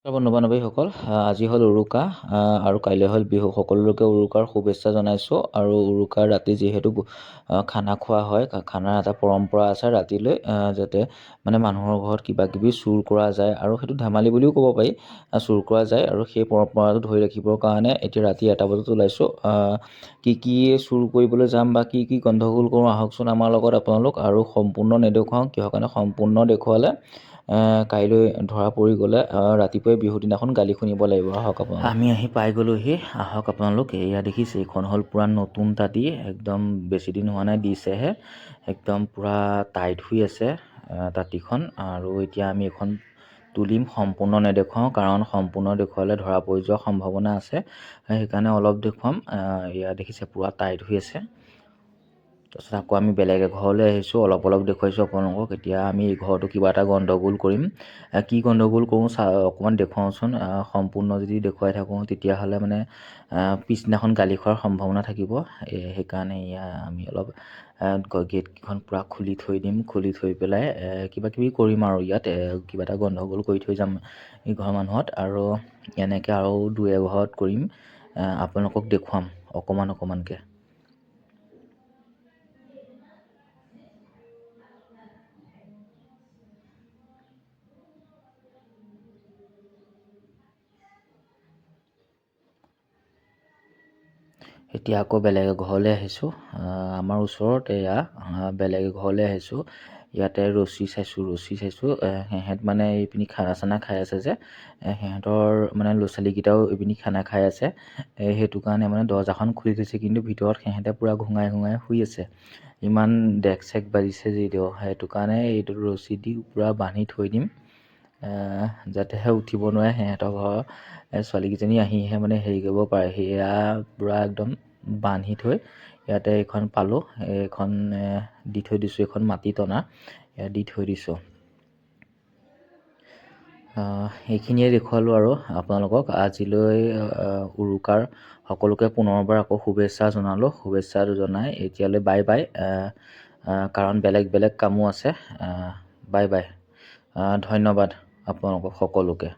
বন্ধু বান্ধৱীসকল, আজি হ'ল উৰুকা আৰু কাইলৈ হ'ল বিহু। সকলোকে উৰুকাৰ শুভেচ্ছা জনাইছোঁ। আৰু উৰুকাৰ ৰাতি যিহেতু খানা খোৱা হয়, খানাৰ এটা পৰম্পৰা আছে ৰাতিলৈ, যাতে মানে মানুহৰ ঘৰত কিবা কিবি চুৰ কৰা যায় আৰু সেইটো ধেমালি বুলিও ক'ব পাৰি, চুৰ কৰা যায়। আৰু সেই পৰম্পৰাটো ধৰি ৰাখিবৰ কাৰণে এতিয়া ৰাতি 1টা বজাত ওলাইছোঁ। কি কি চুৰ কৰিবলৈ যাম বা কি কি গণ্ডগোল কৰোঁ, আহকচোন আমাৰ লগত আপোনালোক। আৰু সম্পূৰ্ণ নেদেখুৱাওঁ, কিহৰ কাৰণে সম্পূৰ্ণ দেখুৱালে কাইলৈ ধৰা পৰি গ'লে ৰাতিপুৱাই বিহু দিনাখন গালি শুনিব লাগিব। আহক আপোনালোক। আমি আহি পাই গ'লোহি, আহক আপোনালোক। এয়া দেখিছে, এইখন হ'ল পূৰা নতুন তাঁতি, একদম বেছি দিন হোৱা নাই, দিছেহে, একদম পূৰা টাইট হৈ আছে তাঁতিখন। আৰু এতিয়া আমি এইখন তুলিম, সম্পূৰ্ণ নেদেখুৱাওঁ, কাৰণ সম্পূৰ্ণ দেখুৱালে ধৰা পৰি যোৱাৰ সম্ভাৱনা আছে, সেইকাৰণে অলপ দেখুৱাম। এয়া দেখিছে পূৰা টাইট হৈ আছে। তাৰপিছত আকৌ আমি বেলেগ এঘৰলৈ আহিছোঁ, অলপ অলপ দেখুৱাইছোঁ আপোনালোকক। এতিয়া আমি এই ঘৰটো কিবা এটা গণ্ডগোল কৰিম, কি গণ্ডগোল কৰোঁ অকণমান দেখুৱাওঁচোন। সম্পূৰ্ণ যদি দেখুৱাই থাকোঁ তেতিয়াহ'লে মানে পিছদিনাখন গালি খোৱাৰ সম্ভাৱনা থাকিব। সেইকাৰণে এয়া আমি অলপ গেটকেইখন পূৰা খুলি থৈ দিম, খুলি থৈ পেলাই কিবা কিবি কৰিম আৰু ইয়াত কিবা এটা গণ্ডগোল কৰি থৈ যাম এই ঘৰৰ মানুহত। আৰু এনেকৈ আৰু দুই এঘৰত কৰিম, আপোনালোকক দেখুৱাম অকণমান অকণমানকৈ। এতিয়া আকৌ বেলেগ ঘৰলৈ আহিছোঁ, আমাৰ ওচৰত এয়া বেলেগ ঘৰলৈ আহিছোঁ। ইয়াতে ৰছী চাইছোঁ, ৰছী চাইছোঁ। সিহঁত মানে এইপিনি খানা চানা খাই আছে যে, সিহঁতৰ মানে ল'ৰা ছোৱালীকেইটাও এইপিনি খানা খাই আছে, সেইটো কাৰণে মানে দৰ্জাখন খুলি থৈছে, কিন্তু ভিতৰত সিহঁতে পূৰা ঘোঙাই ঘোঙাই শুই আছে। ইমান ডেক চেক বাজিছে যদিও, সেইটো কাৰণে এইটো ৰছী দি পূৰা বান্ধি থৈ দিম, যাতেহে উঠিব নোৱাৰে। সিহঁতৰ ঘৰৰ ছোৱালীকেইজনী আহিহে মানে হেৰি কৰিব পাৰে। সেয়া পূৰা একদম বান্ধি থৈ ইয়াতে এইখন পালোঁ, এইখন দি থৈ দিছোঁ, এইখন মাটি টনা ইয়াত দি থৈ দিছোঁ। এইখিনিয়ে দেখুৱালোঁ আৰু আপোনালোকক আজিলৈ। উৰুকাৰ সকলোকে পুনৰবাৰ আকৌ শুভেচ্ছা জনালোঁ। শুভেচ্ছা জনাই এতিয়ালৈ বাই বাই, কাৰণ বেলেগ বেলেগ কামো আছে। বাই বাই, ধন্যবাদ আপোনালোকক সকলোকে।